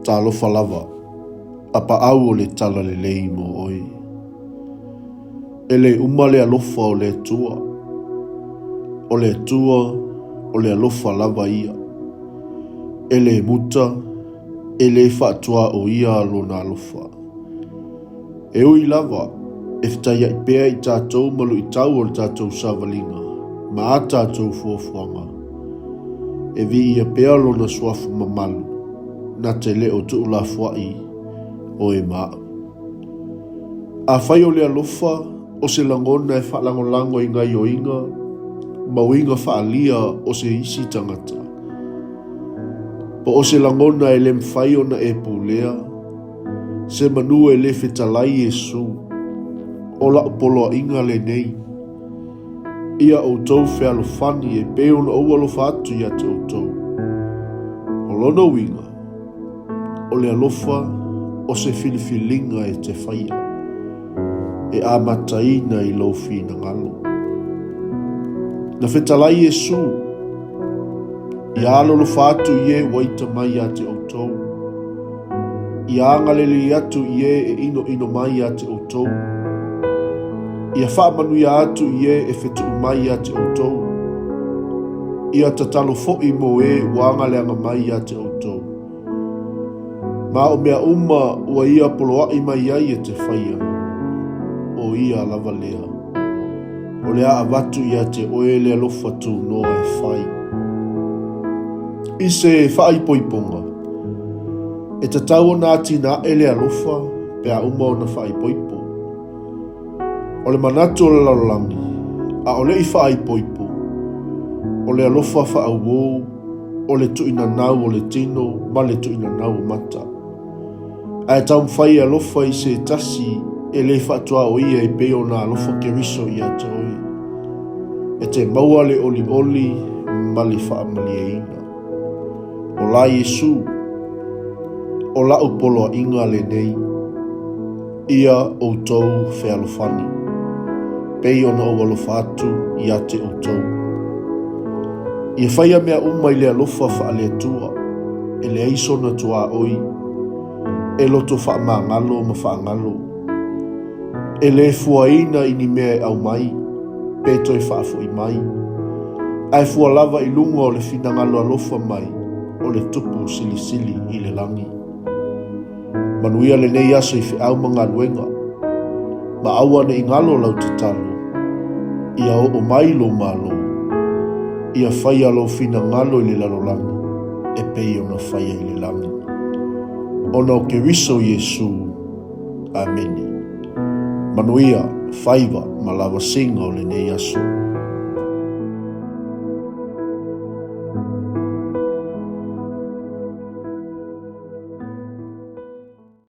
Talofa lava, a paau o le talalelei mo oe. E le uma le alofa o le Atua. O le Atua, o le alofa lava ia. E le muta, e le faatuaoia lona alofa. E ui lava, e fetaiai pea i tatou ma luitau o le tatou savaliga ma a tatou fuafuaga, e viia pea lona suafa mamalu na te le o tuulafoai oe ma au. Afai o le alofa o se lagona e faalagolago i gaioiga ma uiga faaalia o se isi tagata, po o se lagona e le mafai ona e pulea, se manu e le fetalai Iesu, o la'u poloaiga lenei, ia outou fealofani e pei ona ou alofa atu ia te outou. O lona uiga, o le alofa o se filifiliga e te faia, e amataina i lou finagalo. Na fetalai Iesu, Ia alolofa atu i e ua ita mai ia te outou. Ia agalelei atu i e e inoino mai ia te outou. Ia faamanuia atu i e e fetuu mai ia te outou. Ia tatalo foi mo e ua agaleaga mai ia te outou. Ma o mea uma ua ia poloai mai ai e te faia, o ia lava lea. O le a avatu ia te oe le alofa tunoa e fai. I se faaipoipoga, e tatau ona atinae le alofa pe a uma ona faaipoipo. O le manatu o le lalolagi, ʻaʻole i faaipoipo, o le alofa faauō, o le tuuinanau o le tino ma le tuuinanau o mata. Ae taumafai e alofa i se tasi e le faatuaoia e pei ona alofa Keriso ia te oe. E te maua le olioli ma le faamalieina. O la Iesu, o la'u poloaiga lenei, ia outou fealofani, pei ona ou alofa atu ia te outou. Ia faia mea uma i le alofa faale-Atua, e leai sona tuaoi, e loto faamagalo ma faagalo, e le fuaina i ni mea e aumai, pe toe faafoi mai, ae fua lava i luga o le finagalo alofa mai o le Tupu Silisili i le lagi. Manuia lenei aso i feau ma galuega, ma aua ne i galo lau tatalo, ia oo mai lou Malo, ia faia lou finagalo i le lalolagi e pei ona faia i le lagi. Ona o Keriso Iesu. Amene. Manuia, faiva ma lavasiga o lenei aso.